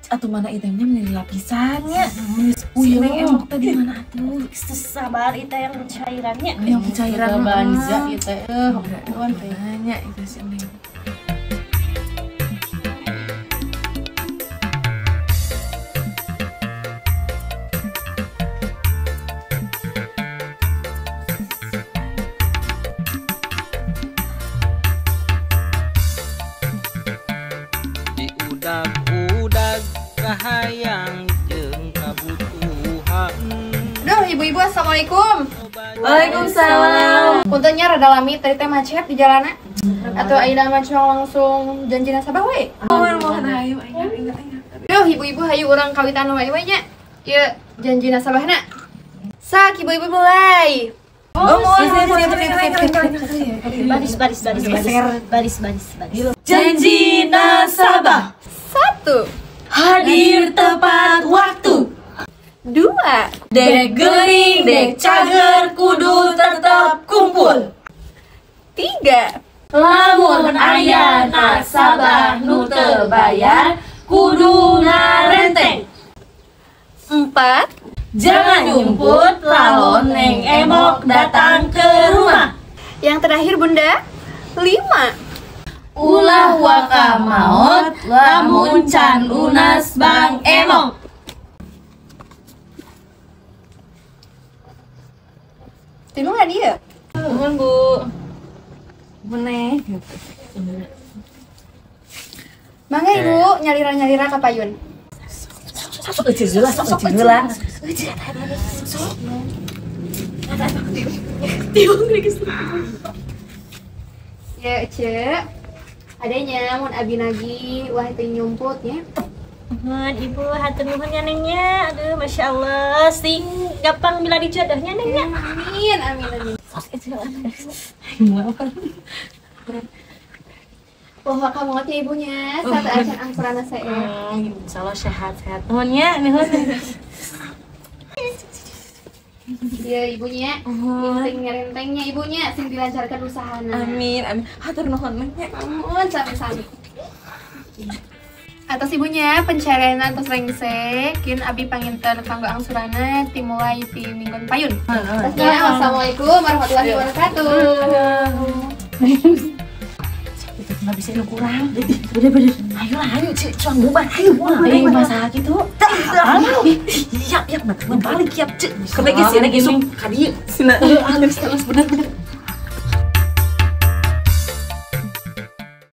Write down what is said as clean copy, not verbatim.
Atuh mana itemnya meni lapisannya. Si Neng Emok tadi mana atuh? Sabar itu yang cairannya. Yang cairan banza ieu teh. Banyak itu si Neng. Udag-udag kahayang jeung kabutuhan. Duh, ibu-ibu assalamualaikum. Waalaikumsalam. Puntennya rada lami tadi teh macet di jalanan. Atau ayeuna mah langsung janji nasabah we. Mohon ayo ayo ayo. Duh, ibu-ibu hayu urang kawitan wae we nya. Ieu janji nasabahna. Sak ibu-ibu mulai. Oh, baris baris baris baris baris baris. Janji nasabah. 1. Hadir tepat waktu. 2. Dek gering, dek cager, kudu tetap kumpul. 3. Lamun aya nasabah nu teu bayar, kudu ngarenteng. 4. Jangan nyumput lalon Neng Emok datang ke rumah. Yang terakhir Bunda, 5. Ulah waka maot lamun can lunas Bang Emok. Tilu nggak dia? Nuhun Bu. Meneh. Mangga Ibu nyalira-nyalira ka payun. Sok euceun heula, sok euceun heula. Sok. Ya, Ece. Adanya mun abi nagi wah teu nyumput nya. Nuhun Ibu, hatur nuhun nya Neng nya. Aduh, Masya Allah, sing gampang bila dijodoh nya Neng nya. Amin, amin, amin. Wah, kamu ngerti ibunya, satu acan angsurana saya. Insyaallah sehat-sehat. Nuhun nya, nuhun. Iya ibunya, sing ngerentengnya ibunya, sing dilancarkan usahana. Amin, amin. Hatur nuhun nya. Nuhun sami-sami. Atas ibunya pencarian atas rengse, kin abi panginten kanggo angsurana timulai ti minggon payun. Atasnya, wassalamualaikum warahmatullahi wabarakatuh. Itu nggak bisa lu kurang. Bener-bener. Ayo lah, ayo cek cuang bubar, ayo bubar. Eh masalah gitu. Siap, siap, balik siap cek. Ketika sih lagi suk kadi. Sina, halus halus bener-bener.